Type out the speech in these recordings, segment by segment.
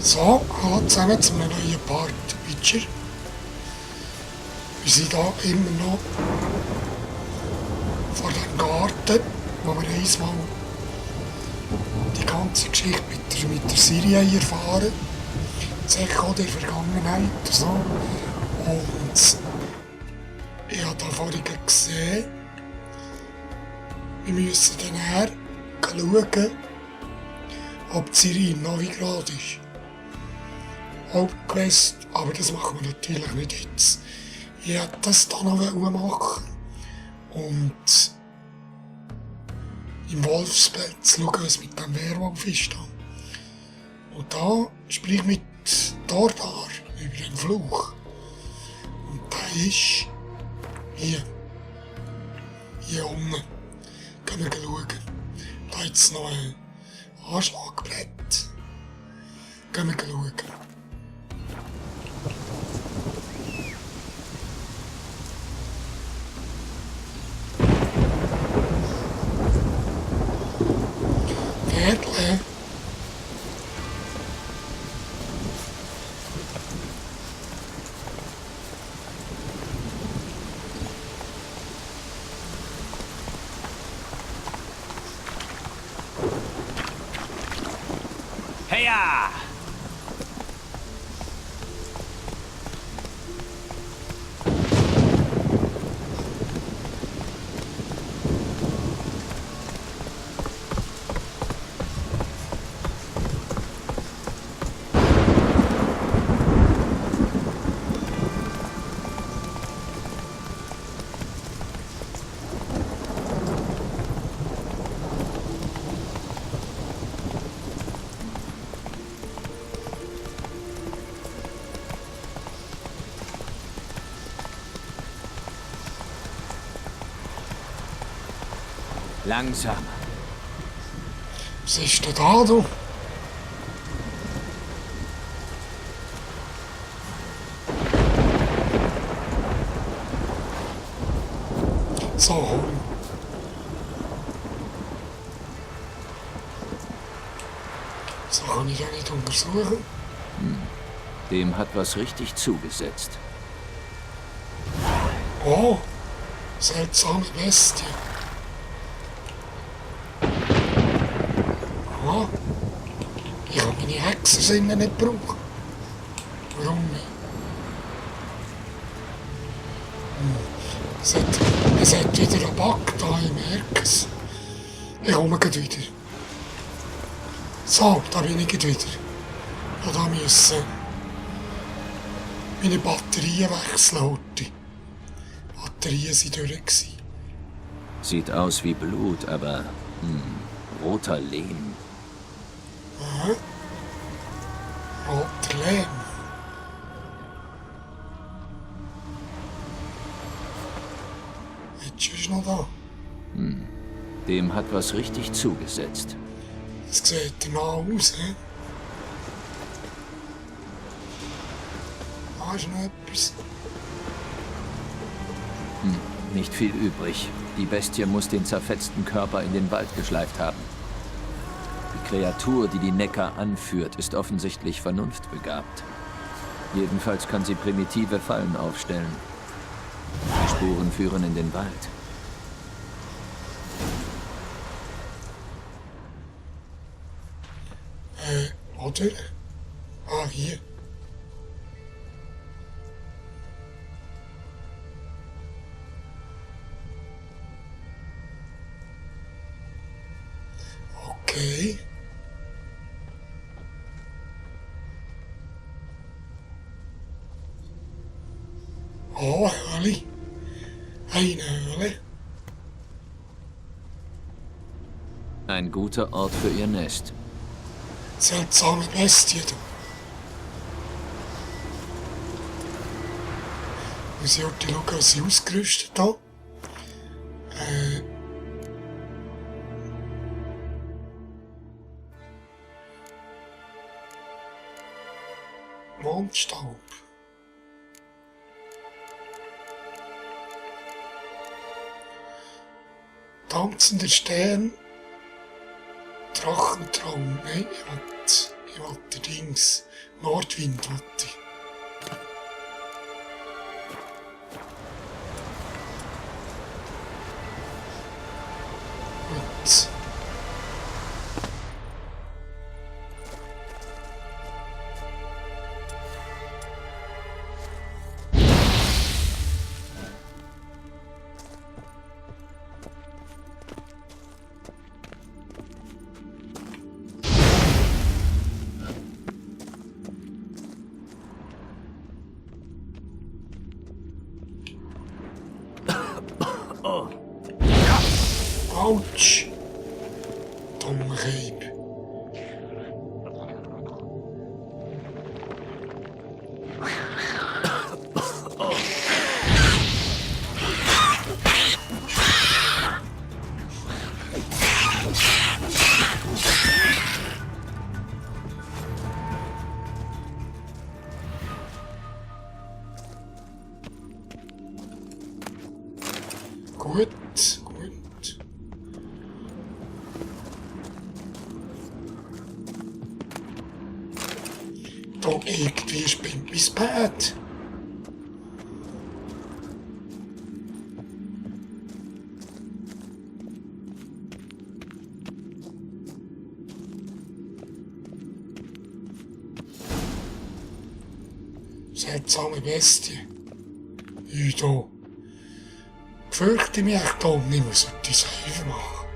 So, hallo zusammen zu einem neuen Part Witcher. Wir sind hier immer noch vor dem Garten, wo wir einmal die ganze Geschichte mit der Serie erfahren. Das Echo der Vergangenheit und so. Und ich habe da vorhin gesehen, wir müssen dann schauen, ob Ciri in Novigrad ist. Hauptquest, aber das machen wir natürlich nicht jetzt. Ich hätte das da noch machen und im Wolfspelz schauen, was mit dem Werwolf ist. Und da sprich mit Tordar über den Fluch. Und der ist hier. Hier unten. Können wir schauen. Da hat es noch ein Anschlagbrett. Können wir schauen. Pferdle. Heya! Langsam. Was ist denn da, du? So. So kann ich ja nicht untersuchen. Dem hat was richtig zugesetzt. Oh, seltsame Bestie. Ah, ich kann meine Hexensinne nicht brauchen. Warum nicht? Es hat wieder einen Bug da, ich merke es. Ich komme gleich wieder. So, da bin ich gleich wieder. Und da müssen meine Batterien wechseln heute. Die Batterien waren durch gewesen. Sieht aus wie Blut, aber roter Lehm. Aha. Roter Lehm. Jetzt ist noch da. Dem hat was richtig zugesetzt. Es sieht danach aus, hä? Da ist noch etwas. Nicht viel übrig. Die Bestie muss den zerfetzten Körper in den Wald geschleift haben. Die Kreatur, die die Neckar anführt, ist offensichtlich vernunftbegabt. Jedenfalls kann sie primitive Fallen aufstellen. Die Spuren führen in den Wald. Oder? Ah, hier. Okay. Oh, Höhle. Eine Höhle. Ein guter Ort für ihr Nest. Seltsame Bestie. Muss ich heute schauen, was sie ausgerüstet haben. Mondstaub. Tanzender Stern, Drachentraum. Nein, ich Ich wollte Dings. Nordwind wollte ich. Gut. Autsch! Dummer Reib. Gut, gut. Da irgendwie spinnt mein Bett. Seltsame Bestie. Ido. Fürchte mich echt da nicht mehr, sollte ich selber machen.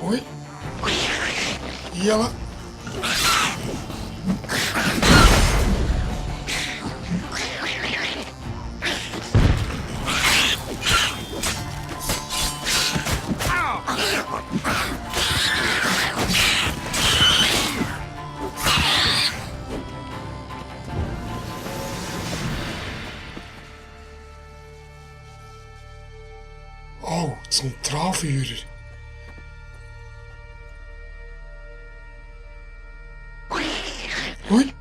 Ui. Hier. Oh, zum Trauführer. Ui.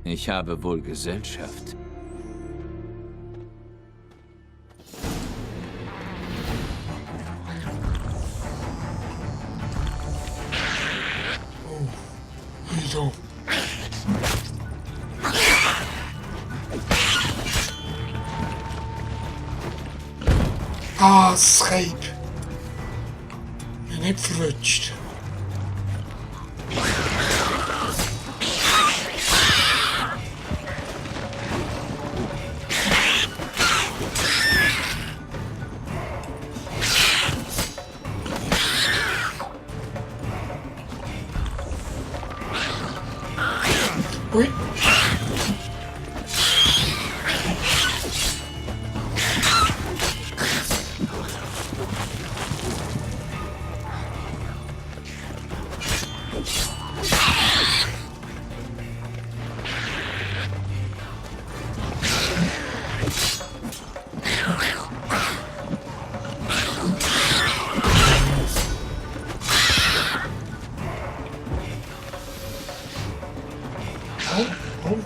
Ich habe wohl Gesellschaft. Ido. Ah, Scheib. Bin nicht verrutscht. Ui. Oh, oh.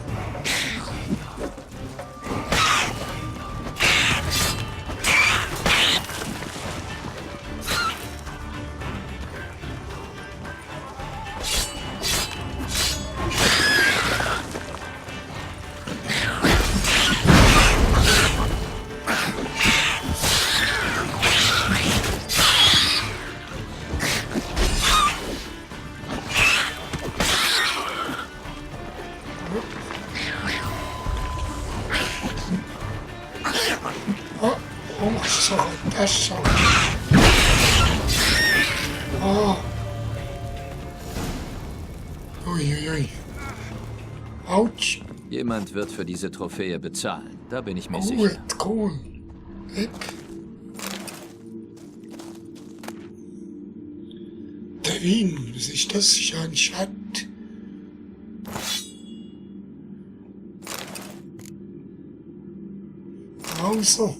Oh, oh, so, besser. Ah. Uiuiui. Autsch. Jemand wird für diese Trophäe bezahlen. Da bin ich mir sicher. Gut, cool. Weg. Der Wien, was ist das? Ist ja ein Chat. Also.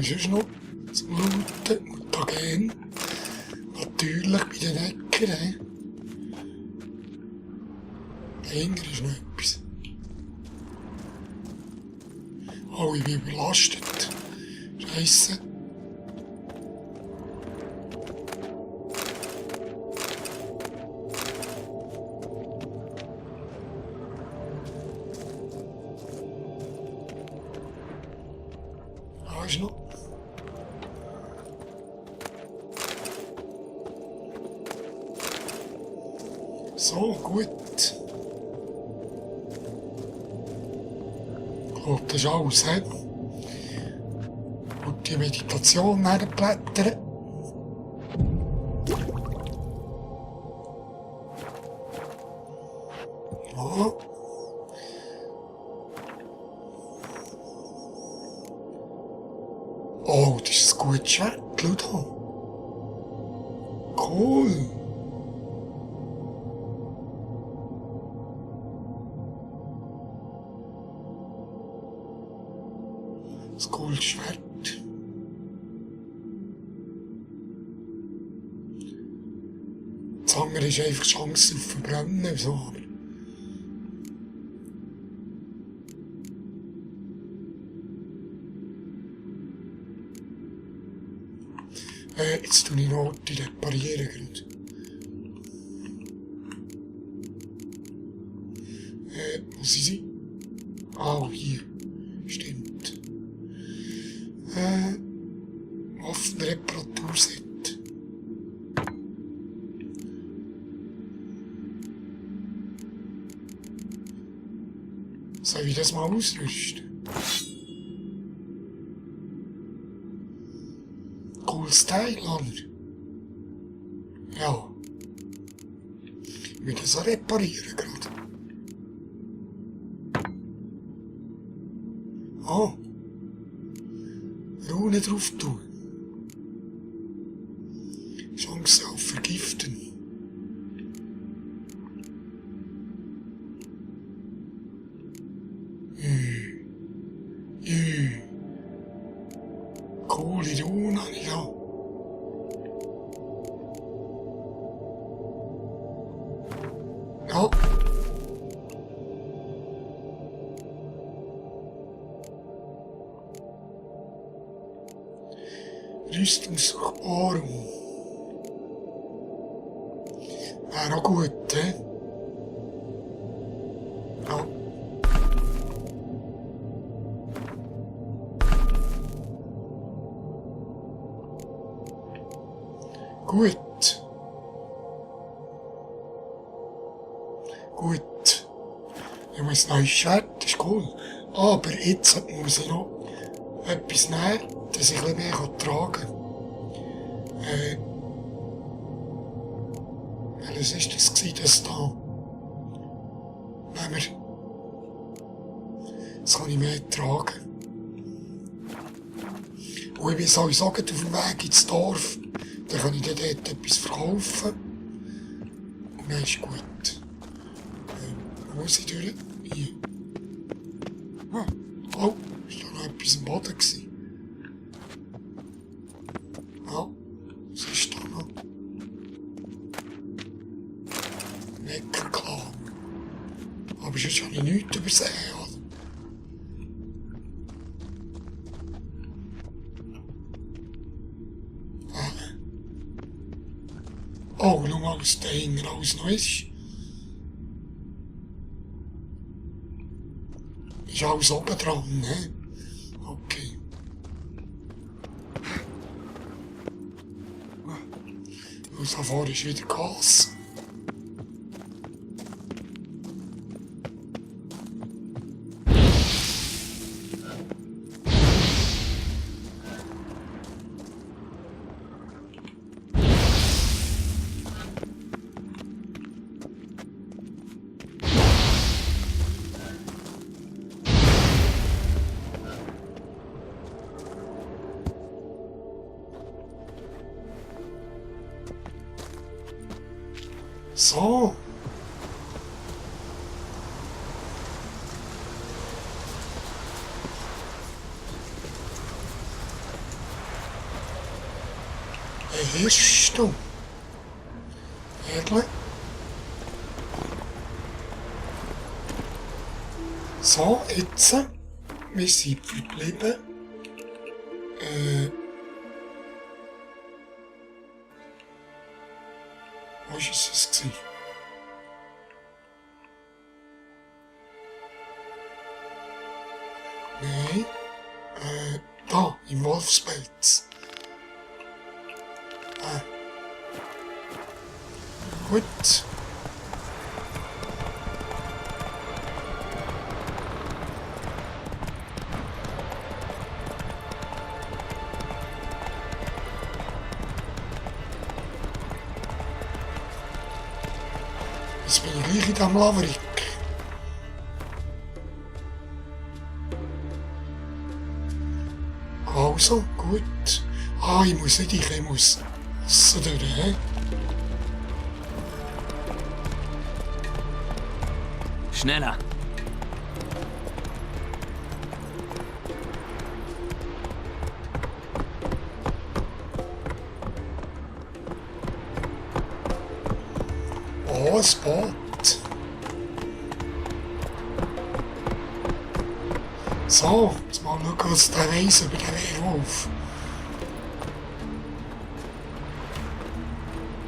sonst noch zum Looten? Mutagen. Natürlich bei den Neckern. Dahinter ist noch etwas. Oh, ich bin überlastet. Scheisse. Da ist noch. So, gut. Ich glaube, das ist alles, he? Und die Meditation herblättern. Ja. Oh, das ist ein gutes Schwert, schau da. Cool. Das Goldschwert. Das andere ist einfach Chance auf Verbrennen. So. Jetzt tue ich noch die reparieren gerade. Wo sind sie? Ah, hier. Stimmt. Waffenreparaturset. Soll ich das mal ausrüsten? Cooles Teil, oder? Ja. Ich will das auch reparieren gerade. Oh. Runen drauf tun. Chance auf Vergiften. Coole Runen habe ich da. Ja. Rüstungsdurchbohrung. Wäre auch gut, hä? Ja. Gut. Gut. Ich muss neues Schwert, das ist cool. Aber jetzt muss ich noch etwas nehmen, dass ich ein bisschen mehr tragen kann. Welches ist das gewesen, das da? Nehmen wir. Das kann ich mehr tragen. Und ich bin sowieso auf dem Weg ins Dorf. Dann kann ich dort etwas verkaufen. Und dann ist gut. Wo muss ich durch? Hier. Ah, oh, ist da noch etwas im Boden gewesen? Ja, was ist da noch? Neckerklang. Aber sonst habe ich nichts übersehen, oder? Oh, schau mal, was da hinten alles noch ist. Ist alles oben dran, ne? Okay. Und da vorne ist wieder Gas. So. bist du? Wirklich? So, jetzt. Wir sind verblieben. Wo war es? Nein. Da, im Wolfspelz. Gut. Jetzt bin ich gleich in diesem Laverick. Also, gut. Ich muss nicht, ich muss aussen durch, hä? Schneller! Oh, ein Boot. So, jetzt mal schauen, was der weiss über den Werwolf.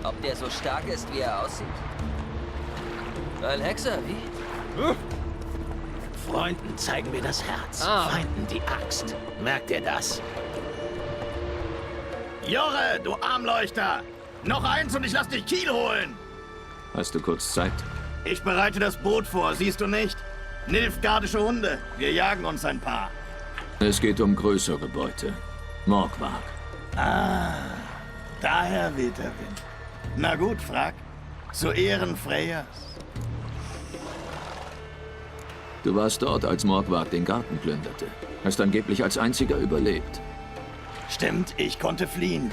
Ob der so stark ist, wie er aussieht? Ein Hexer, wie? Freunden zeigen wir das Herz, Feinden die Axt. Merkt ihr das? Jorre, du Armleuchter! Noch eins und ich lass dich Kiel holen! Hast du kurz Zeit? Ich bereite das Boot vor, siehst du nicht? Nilfgaardische Hunde. Wir jagen uns ein paar. Es geht um größere Beute. Morgwag. Daher weht der Wind. Na gut, frag. Zu Ehren Freyas. Du warst dort, als Morgwag den Garten plünderte. Hast angeblich als einziger überlebt. Stimmt, ich konnte fliehen.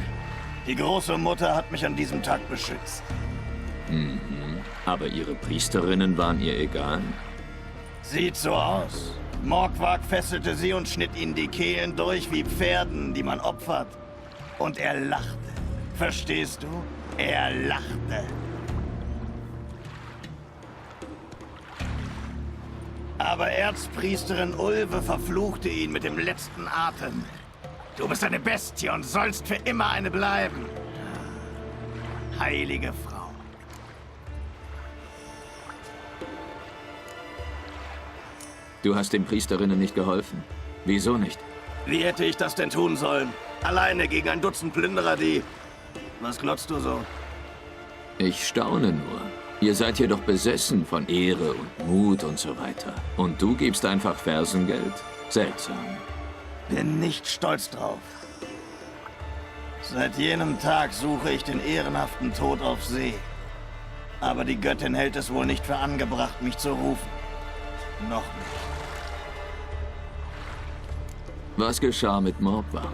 Die große Mutter hat mich an diesem Tag beschützt. Aber ihre Priesterinnen waren ihr egal? Sieht so aus. Morgwag fesselte sie und schnitt ihnen die Kehlen durch wie Pferden, die man opfert. Und er lachte. Verstehst du? Er lachte. Aber Erzpriesterin Ulve verfluchte ihn mit dem letzten Atem. Du bist eine Bestie und sollst für immer eine bleiben. Heilige Frau. Du hast den Priesterinnen nicht geholfen. Wieso nicht? Wie hätte ich das denn tun sollen? Alleine gegen ein Dutzend Plünderer, die... Was glotzt du so? Ich staune nur. Ihr seid hier doch besessen von Ehre und Mut und so weiter. Und du gibst einfach Fersengeld? Seltsam. Bin nicht stolz drauf. Seit jenem Tag suche ich den ehrenhaften Tod auf See. Aber die Göttin hält es wohl nicht für angebracht, mich zu rufen. Noch nicht. Was geschah mit Morgwag?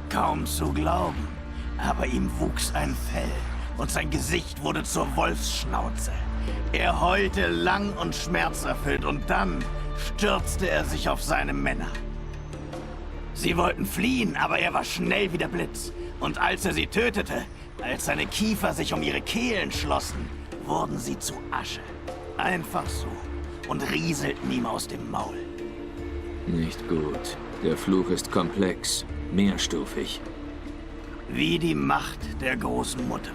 Kaum zu glauben. Aber ihm wuchs ein Fell und sein Gesicht wurde zur Wolfsschnauze. Er heulte lang und schmerzerfüllt und dann stürzte er sich auf seine Männer. Sie wollten fliehen, aber er war schnell wie der Blitz. Und als er sie tötete, als seine Kiefer sich um ihre Kehlen schlossen, wurden sie zu Asche. Einfach so. Und rieselten ihm aus dem Maul. Nicht gut. Der Fluch ist komplex, mehrstufig. Wie die Macht der großen Mutter.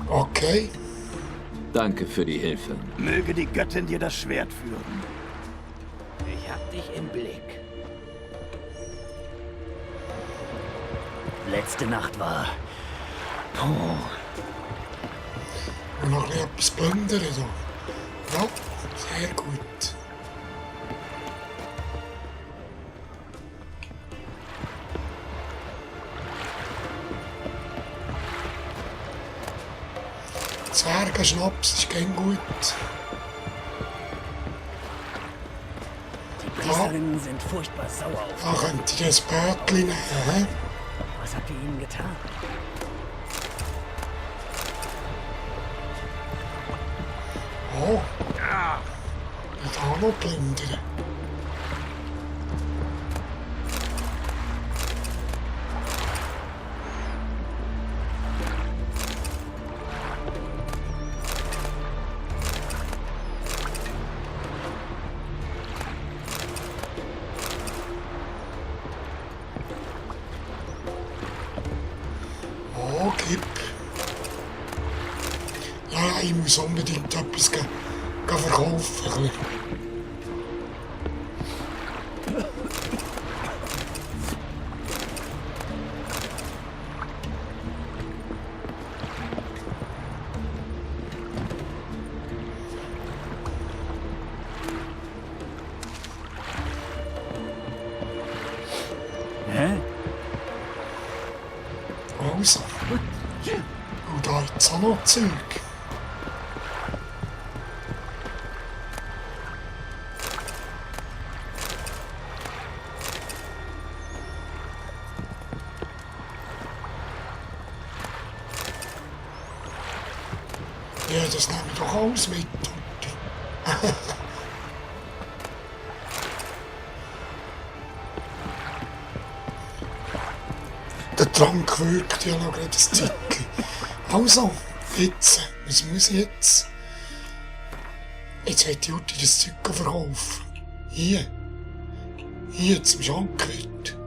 Okay. Danke für die Hilfe. Möge die Göttin dir das Schwert führen. Ich hab dich im Blick. Letzte Nacht war... Und noch etwas plündern. So. Ja, sehr gut. Zwergenschnaps ist kein gut. Die Priesterinnen sind furchtbar sauer auf Da könnt ihr das Bötchen nehmen. Hä? Was habt ihr ihnen getan? Oh. Ich kann auch noch plündern. Tipp. Ja, ich muss unbedingt etwas verkaufen. Hä? Also. Und da jetzt auch noch Zeug. Ja, das nehme ich doch alles mit. Der Trank wirkt ja noch gerade ein Zeitchen. Also, jetzt, was muss ich jetzt? Jetzt hat Jutti das Zeug verkaufen. Hier. Hier zum Schankwit.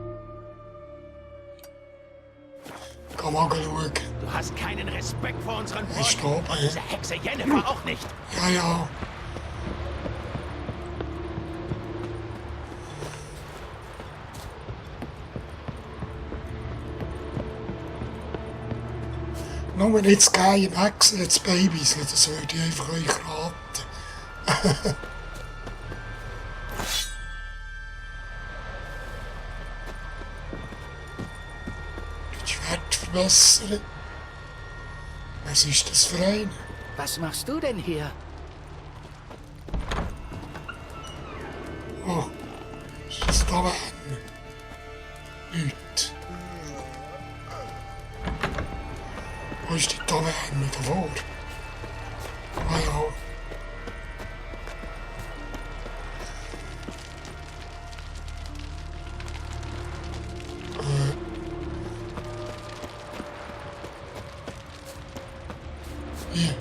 Geh mal schauen. Du hast keinen Respekt vor unseren Er ist da Freunden. oben. Diese Hexe Jennifer auch nicht. Ja, ja. Nur nicht das geile Wechsel, das Babys, das würde ich einfach euch raten. Das Schwert verbessern. Was ist das für eine? Was machst du denn hier? Oh, ist das da Taverne? Nicht. Wo ist die Taverne davor? Ah ja. Hier.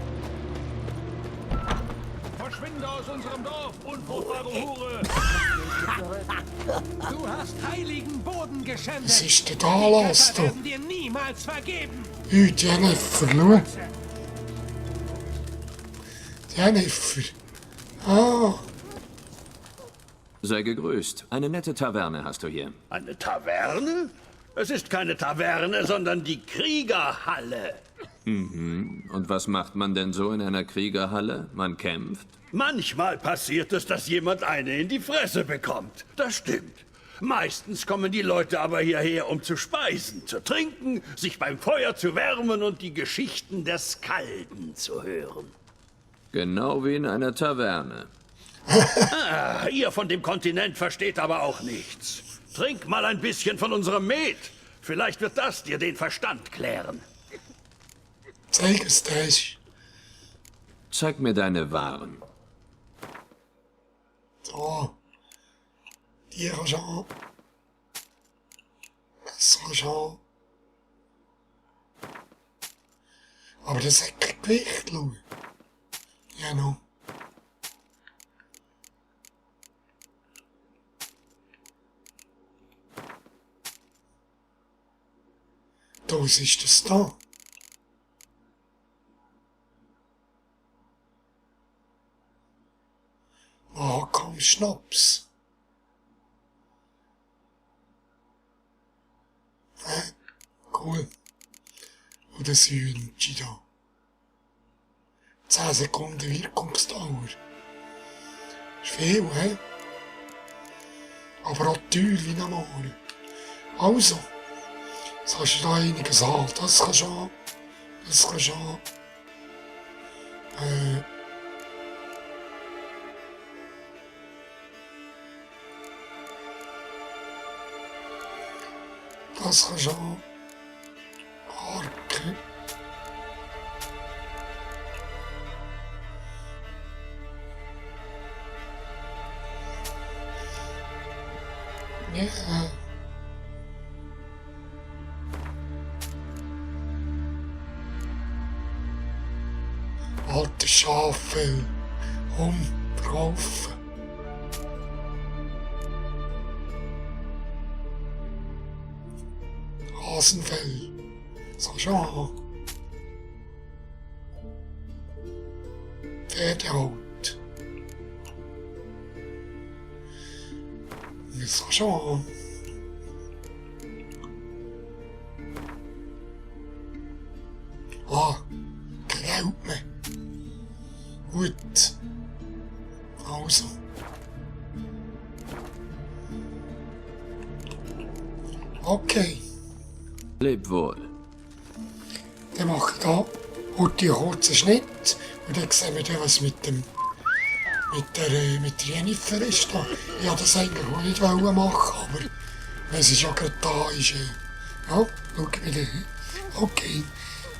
Verschwinde aus unserem Dorf, unfruchtbare Hure! Du hast heiligen Boden geschändet! Was ist denn da los, Die du? werden dir niemals vergeben! Heute Jennifer, schau. Jennifer. Ah, Sei gegrüßt. Eine nette Taverne hast du hier. Eine Taverne? Es ist keine Taverne, sondern die Kriegerhalle. Und was macht man denn so in einer Kriegerhalle? Man kämpft? Manchmal passiert es, dass jemand eine in die Fresse bekommt. Das stimmt. Meistens kommen die Leute aber hierher, um zu speisen, zu trinken, sich beim Feuer zu wärmen und die Geschichten der Skalden zu hören. Genau wie in einer Taverne. Ihr von dem Kontinent versteht aber auch nichts. Trink mal ein bisschen von unserem Met. Vielleicht wird das dir den Verstand klären. zeig es das. Zeig mir deine Waren. So. Die kannst du an. Das kannst du an. Aber das hat kein Gewicht, schau. Ja, no. Da, was ist das da? Ah, komm, Schnaps. Hä? Cool. Und das Hühnchen da. 10 Sekunden Wirkungsdauer. Ist viel, hä? Aber auch teuer wie normal. Also, das kannst du da einiges haben. Das kannst du haben. Das kannst du haben. Das kannst du haben. Harke. Ja. Alte Schaffell. Verkaufen. Hasenfell. Das kannst du haben. Pferdehaut. Das kann schon. Ah, kein Geld mehr. Gut. Also. Okay. Leb wohl. Dann mache ich da heute einen kurzen Schnitt und dann sehen wir dann, was mit der Jennifer ist da. Ich wollte das eigentlich auch nicht machen, aber wenn sie schon gerade da ist, ja, schau wieder hin. Okay,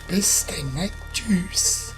bis dann, tschüss.